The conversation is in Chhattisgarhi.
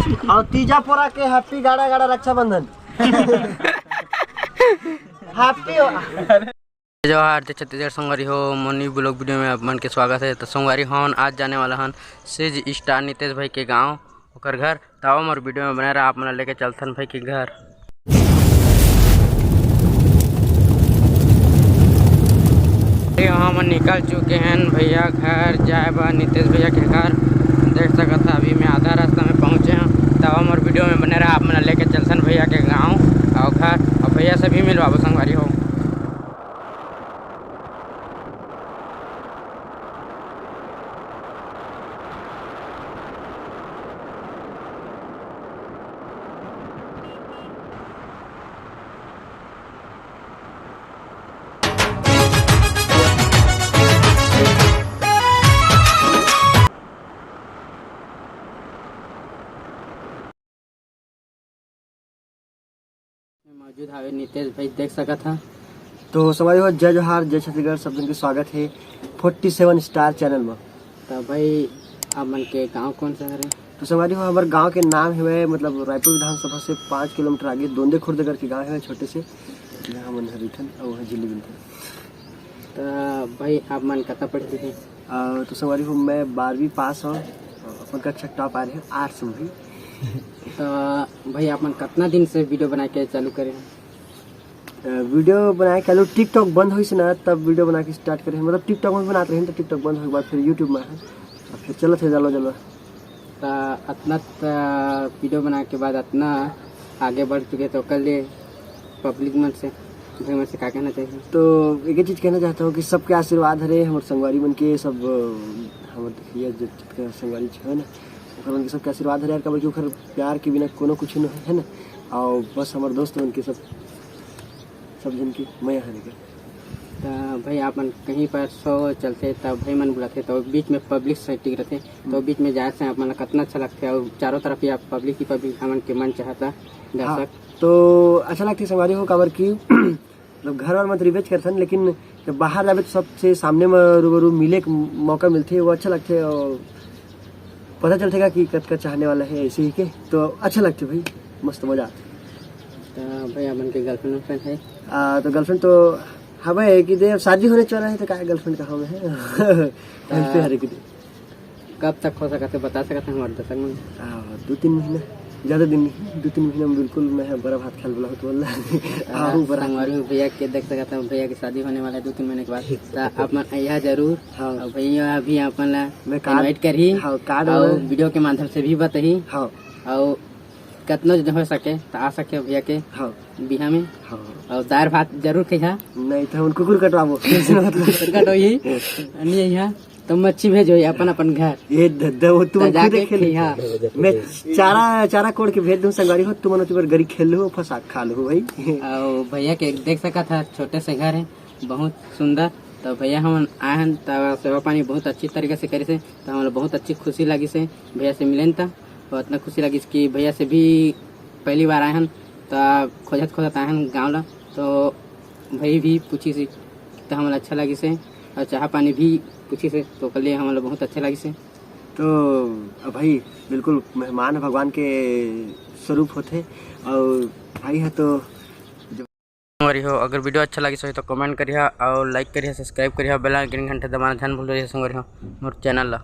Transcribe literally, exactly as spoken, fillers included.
और तीजा पोरा के happy गाड़ा गाड़ा रक्षाबंधन। Happy हो। जोहार, जय छत्तीसगढ़ संगवारी हो, मोनी vlog video में आप मन के स्वागत है। तो संगवारी हो, आज जाने वाला हन सिज star नितेश भाई के गांव, ओकर घर। तो आओ मोर video में बने रहा, आप मन ला लेके चलथन भाई के घर। ये हमन निकल चुके हैं भैया घर जाए बर, नितेश भैया के घर। देख सकत हा, अभी मैं आधा रास्ता में पहुँचे हूँ। तो आओ मोर video में बने रहा, आप मन ला लेके चलथन भैया के गाँव और घर, और भैया से भी मिलवाबो संगवारी हो। मौजूद हवे नितेश भाई, देख सकत हा। तो संगवारी हो, जय जोहार, जय छत्तीसगढ़, सब जन के स्वागत है फोर्टी सेवन star channel में। तो भाई, आप मन के गांव कौन सा हरे? तो संगवारी हो, हमर गांव के नाम हवे, मतलब रायपुर विधानसभा से पाँच किलोमीटर आगे दोंदे खुर्द करके गांव हवे, छोटे से, जहाँ मन हर रहिथन और वहाँ झिल्ली बिनथन। तो भाई, आप मन कतका पढ़े लिखे? आ, तो संगवारी हो, मैं बारहवीं पास हूँ, अपन कक्षा top आ रहे हैं, arts में भी। तो भाई, आप मन कितना दिन से video बना के चालू करे हैं? अ, video बनाए के आलू TikTok बंद होइस ना, तब video बना के start करे, मतलब TikTok में बनात रहे तो TikTok बंद होए के बाद फिर YouTube में है, अब फिर चलत है जलो जलो। त अतना त video बना के बाद अतना आगे बढ़ चुके, तो ओकर लिए public मन से, भाई मन से का कहना चाहिए? तो एक ही चीज़ कहना चाहता हूँ कि सबके आशीर्वाद हरे, हमर संगवारी मन के, सब, अ, हमर देखिए जो जितने संगवारी है ना, ओकर मन के सबके आशीर्वाद हरे यार, काबर कि ओकर प्यार के बिना कोनो कुछ नहीं है ना। और बस हमर दोस्त मन के सब, सब जन के मया हरे के। त भाई, आप मन कहीं पर show चलथे, त भाई मन बुलाथे, तो बीच में public setting रथे, तो हम्म। बीच में जाए से आप मन ला कितना अच्छा लगथे, और चारों तरफ ही आप public ही public, हमन के मन चाहता हाँ, दर्शक। तो अच्छा लगथे संगवारी हो, काबर कि मतलब घर वर में तो रिबेच करथन, लेकिन जब बाहर जाबे तो सबसे सामने में रूबरू मिले के मौका मिलथे, वो अच्छा लगथे और पता चलथे का कि कतका चाहने वाला है ऐसे ही के, तो अच्छा लगथे भाई, मस्त मजा आथे। तो भाई, आप मन के girlfriend वर्लफ्रेंड है? आ, तो girlfriend तो हवे कि दे, अब शादी होने वाला है, तो का girlfriend का हवे है? तो ऐसे हरे कि दे। कब तक हो सकत है, बता सकत है हमारे दर्शक मन? आ, दो तीन महीना, ज़्यादा दिन नहीं, दो तीन महीना में बिल्कुल मैं है बड़ा भात खेल वाला हूँ, तो बोल रहा है। आ, आओ, बड़ा संगवारी हो, भैया के देख सकत है, भैया की शादी होने वाला है दो तीन महीने के बाद। तो आप मन यहाँ जरूर, हाँ। और भैया अभी अपन ला मैं card invite करही, हाँ, card और वाला। Video के माध्यम से भी बताही। हाँ। और कितना जन हो सके तो आ सके भैया के हाँ। बिहा में। हाँ। और दार भात जरूर खइहा। नहीं तो हम कुकुर कटवाबो। कुकुर कटवाही। नहीं यहाँ तो मच्छी भेजो अपन अपन घर। ये दद्दा वो तुम तो खुद जाके खेल। खइहा। मैं चारा, चारा कोड़ के भेज दूँ संगवारी हो, तुम ओती बर गरी खेल लो, फंसा खा लो भाई। और भैया के देख सकत हा, छोटे से घर है, बहुत सुंदर। तो भैया हमन आए हन, तो सेवा पानी बहुत अच्छी तरीके से करे से, तो हमन ला बहुत अच्छी खुशी लगी से भैया से मिलेन, तो और इतना खुशी लगिस कि भैया से भी पहली बार आए हन, तो खोजत खोजत आए हन गाँव ला। तो भाई भी पूछिस, तो हमन अच्छा लगिस हे, और चाहा पानी भी पूछिस हे, तो ओकर लिए हमन ला बहुत अच्छा लगिस हे। तो अब भाई बिल्कुल मेहमान भगवान के स्वरूप होथे, और भाई है तो संगवारी हो, अगर video अच्छा लगिस होही तो comment करिहा और like करिहा, subscribe करिहा, bell icon घंटा दबाना झन भूल जाइए संगवारी हो मोर channel ला।